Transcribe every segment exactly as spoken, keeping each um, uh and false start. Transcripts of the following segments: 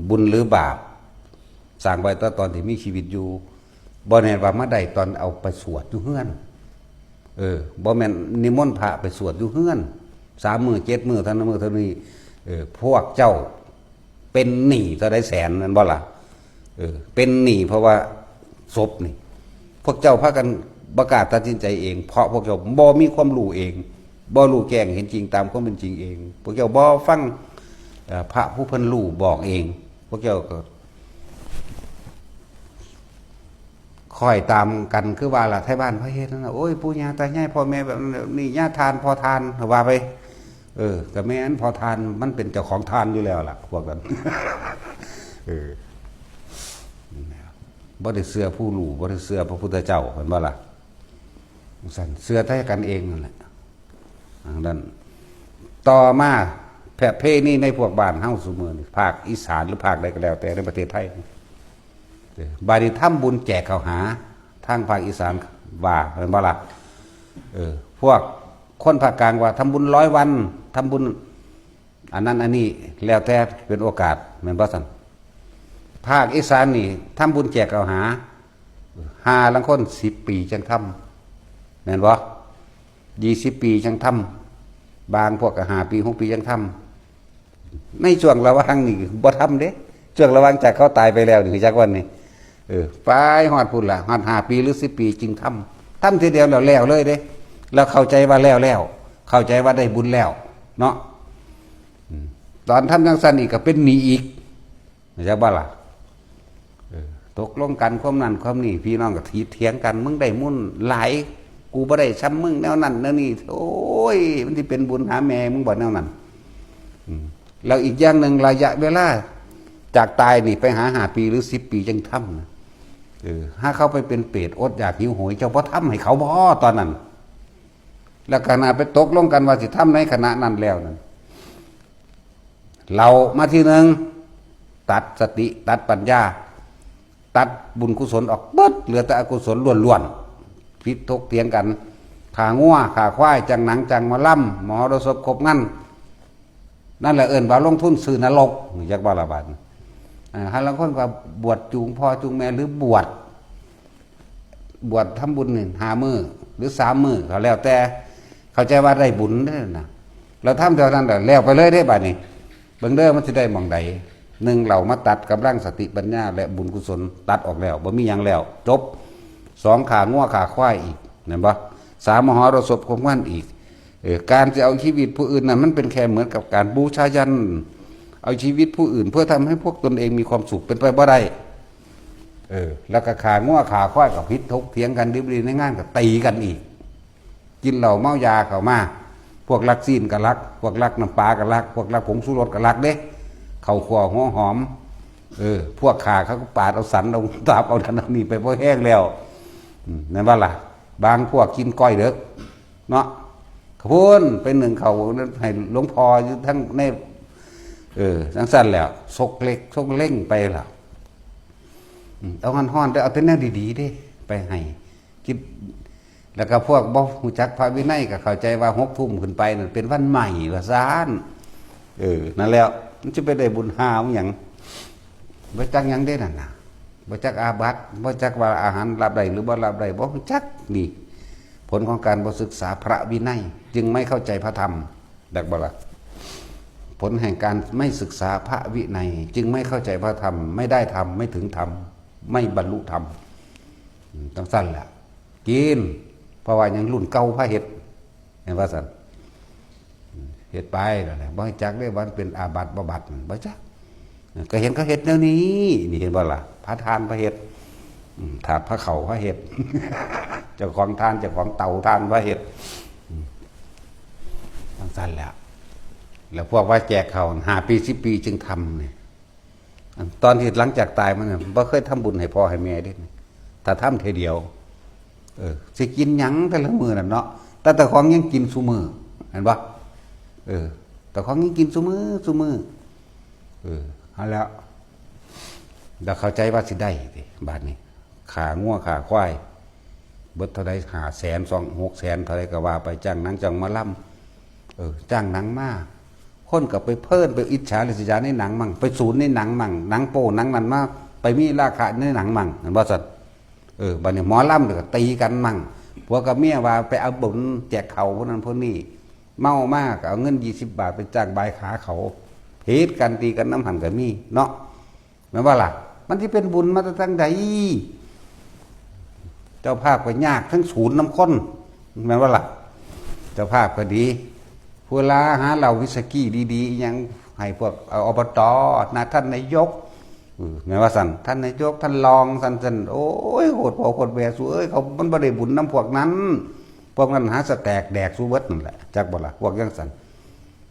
บุญหรือบาป สร้างไว้แต่ตอนที่มีชีวิตอยู่ บ่แน่ว่ามาได้ตอนเอาไปสวดอยู่เฮือน เออ บ่แม่นนิมนต์พระไปสวดอยู่เฮือน สามมื้อเจ็ดมื้อ เท่านั้นมื้อเท่านี้ เออ พวกเจ้าเป็นหนี้เท่าใดแสน แม่นบ่ล่ะ เออ เป็นหนี้เพราะว่าศพนี่ พวกเจ้าพากันบ่กล้าตัดสินใจเอง เพราะพวกเจ้าบ่มีความรู้เอง บ่รู้แจ้งเห็นจริงตามความเป็นจริงเอง พวกเจ้าบ่ฟัง เอ่อ พระผู้เพิ่นรู้บอกเอง พวกเจ้าก็ คอยตามกันคือว่าล่ะ ไทบ้านพระเฮ็ดนั่นน่ะ โอ้ย ปู่ย่าตายายพ่อแม่แบบนั้นแบบนี้ ย่าทานพ่อทาน ว่าไป เออ ก็แม่นพ่อทาน มันเป็นเจ้าของทานอยู่แล้วล่ะ พวกนั้น เออ บ่ได้เชื่อผู้รู้ บ่ได้เชื่อพระพุทธเจ้า เห็นบ่ล่ะ ซั่น เชื่อแต่กันเองนั่นแหละ อันนั้น ต่อมา ประเพณีในพวกบ้านเฮาซุมื้อนี้ ภาคอีสานหรือภาคใดก็แล้วแต่ในประเทศไทย เออ บาดนี้ทำบุญแจกข้าวหา ทางภาคอีสานว่า แม่นบ่ล่ะ เออ พวกคนภาคกลางว่าทำบุญร้อยวัน ทำบุญอันนั้นอันนี้ แล้วแต่เป็นโอกาส แม่นบ่ซั่น ภาคอีสานนี่ทำบุญแจกข้าวหา หาลางคนสิบปีจั่งทำ แม่นบ่ ยี่สิบปีจั่งทำ บางพวกก็ห้าปี หกปีจั่งทำ ในช่วงระหว่างนี้บ่ทำเด้ ช่วงระหว่างจากเขาตายไปแล้วนี่ จักวันนี้ เออ ไปฮอดพุ้นล่ะ ฮอดห้าปีหรือสิบปีจึงทำ ทำทีเดียวแล้ว แล้วเลยเด้ แล้วเข้าใจว่าแล้วแล้ว เข้าใจว่าได้บุญแล้ว เนาะ อืม ตอนทำจั่งซั่นอีกก็เป็นหนี้อีก เข้าใจบ่ล่ะ เออ ตกลงกันความนั้นความนี้ พี่น้องก็ถีบเถียงกัน มึงได้บุญหลาย กูบ่ได้ส่ำมึง แนวนั้นแนวนี้ โอ้ย มันสิเป็นบุญหาแม่มึงบ่ แนวนั้น อืม แล้วอีกอย่างหนึ่ง ระยะเวลาจากตายนี่ไปหาห้าปีหรือสิบปีจั่งทำนะ เออ หาเขาไปเป็นเปรตอดอยากหิวโหย เจ้าบ่ทำให้เขาบ่ตอนนั้น แล้วขณะไปตกลงกันว่าสิทำในขณะนั้นแล้วนั่น เรามาทีหนึ่ง ตัดสติ ตัดปัญญา ตัดบุญกุศลออกเบิด เหลือแต่อกุศลล้วนๆ ผิดถกเถียงกัน ฆ่างัว ฆ่าควาย จ้างหนัง จ้างหมอลำ มหรสพครบงาน นั่นแหละเอิ้นว่าลงทุนซื้อนรก จักบ่ล่ะบาดนี้ อ่า หาลางคนก็บวชจูงพ่อจูงแม่ หรือบวช บวชทำบุญนี่ห้ามื้อ หรือสามมื้อ ก็แล้วแต่ เข้าใจว่าได้บุญเด้อนะ เราทำเท่านั้นแหละ แล้วไปเลยเด้บาดนี้ เบิ่งเด้อ มันสิได้หม่องใด หนึ่ง เรามาตัดกำลังสติปัญญา และบุญกุศล ตัดออกแล้ว บ่มีหยังแล้ว จบ สอง ฆ่างัวฆ่าควายอีก แม่นบ่ สาม มหรสพครบงานอีก เออ การจะเอาชีวิตผู้อื่นนั้น มันเป็นแค่เหมือนกับการบูชายัญ เอาชีวิตผู้อื่นเพื่อทำให้พวกตนเองมีความสุข เป็นไปบ่ได้ เออ แล้วก็ฆ่างัวฆ่าควายก็ผิดถกเถียงกัน ดิบดีในงานก็ตีกันอีก กินเหล้าเมายาเข้ามา พวกลักซี้นก็ลัก พวกลักน้ำปลาก็ลัก พวกลักผงชูรสก็ลักเด้ ข้าวคั่วหัวหอม เออ พวกฆ่าเขาก็ปาดเอาสันเอาตับเอานั่นเอานี่ไปพอแห้งแล้ว อืม นั่นว่าล่ะ บางพวกกินก้อยเด็ก เนาะ ขะพุ้นไปนึ่งข้าวให้หลวงพ่ออยู่ทั้งใน เออ จั่งซั่นแหล้ว ซกเล็กซกเล็งไปล่ะ อืม เอาฮ้อนๆ แต่เอาแต่แนวดีๆ เด้ ไปให้ คิด แล้วก็พวกบ่รู้จักพระวินัยก็เข้าใจว่าหกทุ่มขึ้นไปนั่นเป็นวันใหม่ว่าซั่น เออ นั่นแหล้ว มันจะไปได้บุญหาหยัง บ่จักหยังเด้นั่นน่ะ บ่จักอาบัติ บ่จักว่าอาหารรับได้หรือบ่รับได้ บ่รู้จัก นี่ ผลของการบ่ศึกษาพระวินัย จึงไม่เข้าใจพระธรรม ดักบ่ล่ะ ผลแห่งการไม่ศึกษาพระวินัย จึงไม่เข้าใจพระธรรม ไม่ได้ธรรม ไม่ถึงธรรม ไม่บรรลุธรรม อืม จั่งซั่นแหละ กิน เพราะว่ายังรุ่นเก่าพาเฮ็ด แม่นว่าซั่น เฮ็ดไปนั่นแหละ บ่รู้จักเด้ว่ามันเป็นอาบัติบ่บัติ บ่จัก ก็เห็นเขาเฮ็ดแนวนี้ นี่เห็นบ่ล่ะ พาทานพาเฮ็ด อืม ถาดพาเข้าพาเฮ็ด เจ้าของทาน เจ้าของเตาทานพาเฮ็ด อืม จั่งซั่นแหละ แล้วพวกว่าแจกข้าวห้าปี สิบปีจึงทำนี่ อันตอนที่หลังจากตายมาเนี่ย บ่เคยทำบุญให้พ่อให้แม่เด้ ถ้าทำเทื่อเดียว เออ สิกินหยังแต่ละมื้อนั่นเนาะ แต่เจ้าของยังกินซุมื้อ เห็นบ่ เออ เจ้าของยังกินซุมื้อ ซุมื้อ เออ เอาแล้ว แล้วเข้าใจว่าสิได้ติ บาดนี้ ฆ่างัวฆ่าควาย เบิดเท่าใด ห้าแสน สอง หกแสน เท่าใดก็ว่าไป จ้างหนังจ้างหมอลำ เออ จ้างหนังมา ค คนก็ไปเพลินไปอิจฉาริษยาในหนังมั่ง ไปสูนในหนังมั่ง หนังโป้หนังนั่นมา ไปมีราคะในหนังมั่ง เห็นบ่ซั่น เออ บัดนี้หมอลำนี่ก็ตีกันมั่ง ผัวกับเมียว่าไปเอาบุญแจกเขาพวกนั้นพวกนี้ เมามาก็เอาเงินยี่สิบบาทไปจ้างบายขาเขา ผิดกันตีกันนำหั่นก็มีเนาะ แม่นบ่ล่ะ มันสิเป็นบุญมาแต่ทางใด เจ้าภาพก็ยากทั้งสูนนำคน แม่นบ่ล่ะ เจ้าภาพก็ดี ผู้ลาหาเหล้าวิสกี้ดีๆ อิหยังให้พวก เอ่อ อบต. นะ ท่านนายก เออ แม่นว่าซั่น ท่านนายก ท่านรอง ซั่นๆ โอ้ย โคตรพ่อโคตรแม่สูเอ้ย เขา มันบ่ได้บุญนำพวกนั้น พวกนั้นหาสแต็กแดกสูเบิดนั่นแหละ จักบ่ล่ะ พวกจั่งซั่น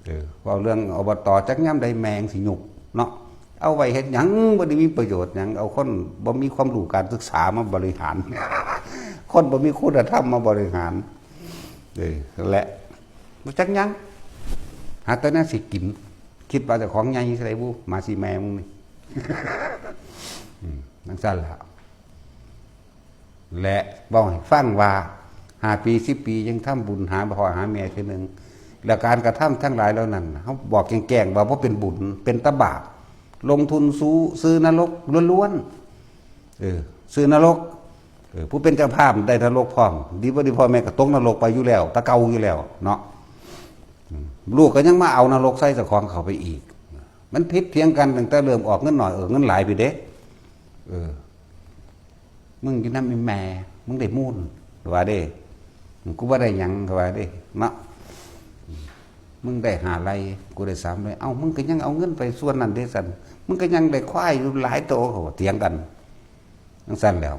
เออ เว้าเรื่อง อบต. จักยามใดแม่งสิยุบเนาะ เอาไว้เฮ็ดหยัง บ่ได้มีประโยชน์หยัง เอาคนบ่มีความรู้การศึกษามาบริหาร คนบ่มีคุณธรรมมาบริหาร เออ นั่นแหละ บ่จักหยัง หาแต่แนวสิกิน คิดว่าเจ้าของใหญ่สิได้บุ หมาสิแม่มึงนี่ อืม จั่งซั่นล่ะ และเว้าให้ฟังว่า ห้าปี สิบปี ยังทำบุญหาพ่อหาแม่เทื่อหนึ่ง แล้วการกระทำทั้งหลายเหล่านั้น เฮาบอกแจ้งๆ ว่าบ่เป็นบุญ เป็นตะบาป ลงทุนสู้ ซื้อนรกล้วนๆ เออ ซื้อนรก เออ ผู้เป็นเจ้าภาพได้นรกพร้อม ดีบ่ดีพ่อแม่ก็ตกนรกไปอยู่แล้ว แต่เก่าอยู่แล้วเนาะ อืม ลูกก็ยังมาเอานรกใส่เจ้าของเข้าไปอีก มันผิดเถียงกันตั้งแต่เริ่มออกเงินหน่อย เออ เงินหลายไปเด้ เออ มึงอยู่นำอีแม่ มึงได้มูล ว่าเด้ กูบ่ได้หยัง ว่าเด้ เนาะ มึงได้ห้าไร่ กูได้สามไร่ เอ้า มึงก็ยังเอาเงินไปส่วนนั้นเด้ซั่น มึงก็ยังได้ควายอยู่หลายโต เขาก็เถียงกัน จั่งซั่นแหล้ว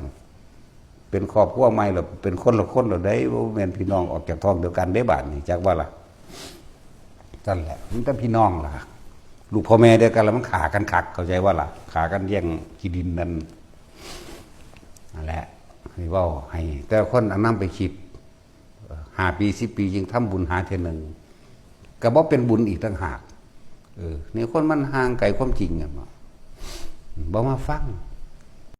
เป็นครอบครัวใหม่แล้ว เป็นคนละคนแล้วเด้ บ่แม่นพี่น้องออกจากท้องเดียวกันเด้ บาดนี้ จักว่าล่ะ ซั่นแหละ มันแต่พี่น้องล่ะ ลูกพ่อแม่เดียวกันแล้วมันฆ่ากันคัก เข้าใจว่าล่ะ ฆ่ากันแย่งที่ดินนั่น นั่นแหละ ให้เว้าให้แต่ละคนเอานำไปคิด ห้าปี สิบปี จึงทำบุญหาเทื่อหนึ่ง ก็บ่เป็นบุญอีกต่างหาก เออ นี่คนมันห่างไกลความจริงอะเนาะ บ่มาฟัง